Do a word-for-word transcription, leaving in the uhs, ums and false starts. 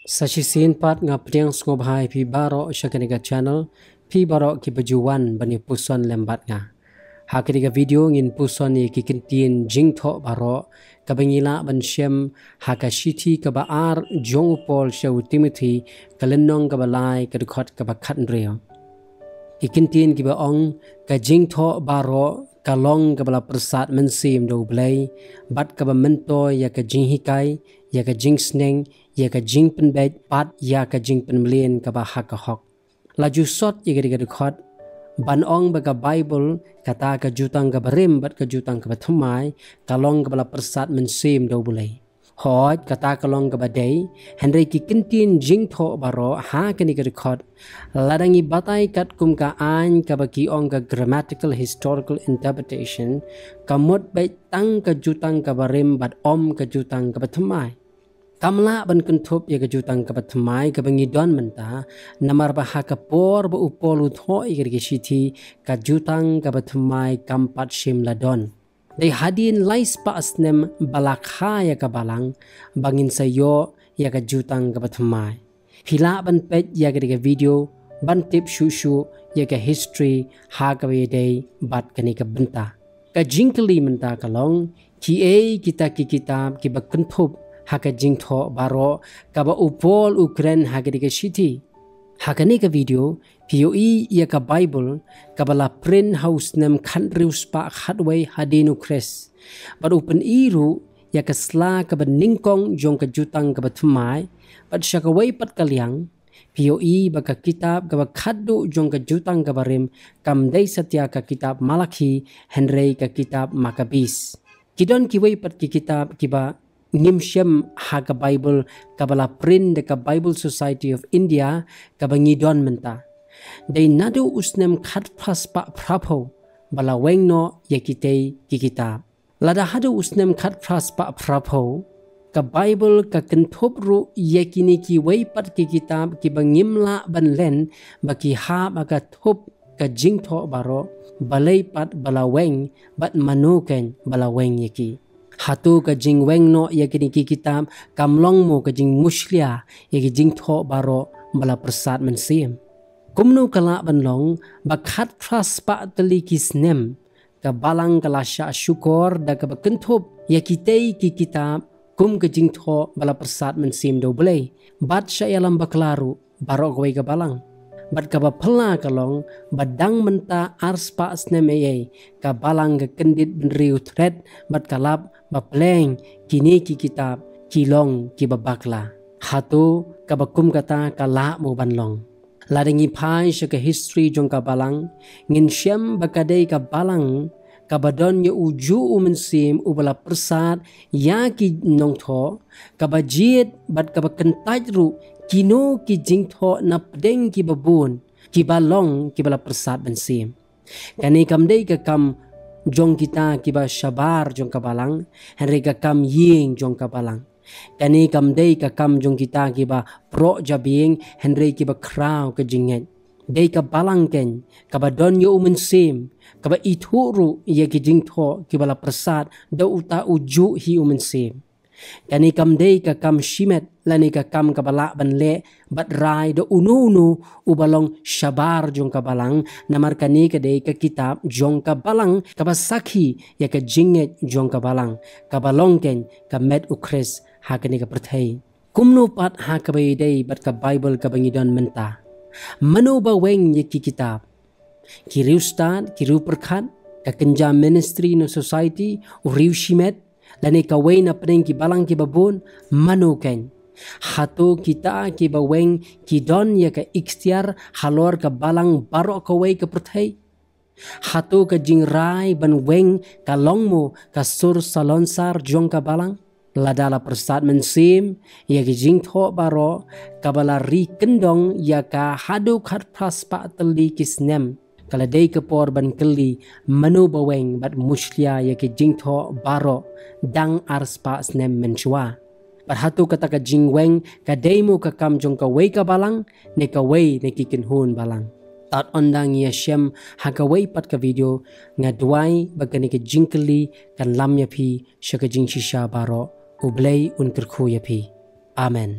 Sa shisien pat nga pdiang sngewbha ïa phi baroh sha kane ka channel, phi baroh kiba ju wan ban ïa puson lem bad nga. Ha kane ka video ngin puson ïa ki kyntien jingthoh baroh, kaba ngi lah ban shem ha ka shithi kaba ar jong u Paul sha u Timothy, ka lynnong kaba lai, ka dkhot kaba khathynriew. Ki kyntien kiba ong, ka jingthoh baroh ka long kaba la pyrsad mynsiem da u Blei, bad kaba myntoi ïa ka jinghikai, ïa ka jingsneng, ïa ka jingpynbeit, bad ïa ka jingpynmlien kaba ha ka hok. La ju sot ïa ka dei ka dkhot ban ong ba ka Baibl, kata ka Jutang kaba Rim bad ka Jutang kaba Thymmai, ka long kaba la pyrsad mynsiem da u Blei. Hooid, kata ka long kaba dei, hynrei ki kyntien jingthoh baroh ha kane ka dkhot, lada ngi batai katkum ka aiñ kaba ki ong ka grammatical historical interpretation, ka mut beit tang ka Jutang kaba Rim bad ym ka Jutang kaba Thymmai. Kam lah ban kynthup ïa ka Jutang kaba Thymmai kaba ngi don mynta, namar ba ha ka por ba u Paul u thoh ïa ka dei ka shithi, ka Jutang kaba Thymmai kam pat shym la don. Dei hadien lai spah snem ba la kha ïa ka balang ba ngin sa ïoh ïa ka Jutang kaba Thymmai. Phi lah ban peit ïa ka dei ka video ban tip shuh shuh ïa ka history ha kaba ïadei bad kane ka bynta. Ka jingkylli mynta ka long, kiei kita ki kitab kiba kynthup ha ka jingthoh baroh kaba u Paul u kren ha ka dei ka shithi? Ha kane ka video phi ïohi ïa ka Baibl kaba la print ha u snem khathynriew spah khatwei hadien u Khrist. Bad u pyni ruh ïa ka sla kaba nyngkong jong ka Jutang kaba Thymmai, bad sha kawei pat ka liang, phi ïohi ba ka kitab kaba khatduh jong ka Jutang kaba Rim kam dei satia ka kitab Malakhi, hynrei ka kitab Maccabis. Ki don kiwei pat ki kitab kiba ngim shem ha ka Baibl kaba la print da ka Bible Society of India kaba ngi don mynta. Dei naduh u snem khatphra spah phraphew ba la weng noh ïa kitei ki kitab. Lada haduh u snem khatphra spah phraphew, ka Baibl ka kynthup ruh ïa kine kiwei pat ki kitab kiba ngim lah ban len ba ki hap ha ka thup ka jingthoh baroh, balei pat ba la weng, bad mano keiñ ba la weng ïa ki. Hato ka jingweng noh ïa kine ki kitab kam long mo ka jingmushlia ïa ki jingthoh baroh ba la pyrsad mynsiem? Kumno ka lah ban long ba khatphra spah tylli ki snem ka balang ka la shah shukor da kaba kynthup ïa kitei ki kitab kum ka jingthoh ba la pyrsad mynsiem da u Blei, bad shah ïalam bakla ruh baroh kawei ka balang? Bad kaba phylla ka long ba dang mynta ar spah snem eiei ka balang ka kyndit bynriew thret bad ka lap ba pleng kine ki kitab ki long kiba bakla. Hato kaba kum kata ka lah mo ban long? Lada ngi phai sha ka history jong ka balang, ngin shem ba ka dei ka balang kaba don ïa ujuh u mynsiem uba la pyrsad ïa ki nongthoh, kaba jied bad kaba kyntait ruh kino ki jingthoh napdeng kiba bun kiba long kiba la pyrsad mynsiem. Kane kam dei ka kam jong kita kiba shabar jong ka balang, hynrei ka kam ïing jong ka balang. Kane kam dei ka kam jong kita kiba proh jabieng, hynrei kiba khraw ka jingngeit. Dei ka balang keiñ kaba don ïa u mynsiem, kaba ithuh ruh ïa ki jingthoh kiba la pyrsad da uta ujuh hi u mynsiem. Kane kam dei ka kam shimet lane ka kam kaba lah ban leh bad rai da uno uno uba long shabar jong ka balang, namar kane ka dei ka kitab jong ka balang kaba sakhi ïa ka jingngeit jong ka balang, kaba long keiñ ka met u Khrist ha kane ka pyrthei. Kumno pat ha kaba ïadei bad ka Baibl kaba ngi don mynta? Mano ba weng ïa ki kitab? Ki riewstad, ki riewpyrkhat, ka kynja ministry ne society, u riew shimet, lane kawei napdeng ki balang kiba bun, mano keiñ? Hato kita kiba weng ki don ïa ka iktiar halor ka balang baroh kawei ka pyrthei? Hato ka jingrai ban weng ka long mo ka sur salonsar jong ka balang? Lada la pyrsad mynsiem ïa ki jingthoh baroh kaba la ri kyndong ïa ka haduh khatphra spah tylli ki snem, ka la dei ka por ban kylli mano ba weng bad mushlia ïa ki jingthoh baroh dang ar spah snem mynshuwa. Bad hato kata ka jingweng ka dei mo ka kam jong kawei ka balang ne kawei na ki kynhun balang? Tad ynda ngi ïashem ha kawei pat ka video, nga duwai ba kane ka jingkylli kan lam ïa phi sha ka jingshisha baroh. U Blei un kyrkhu ïa phi. Amen.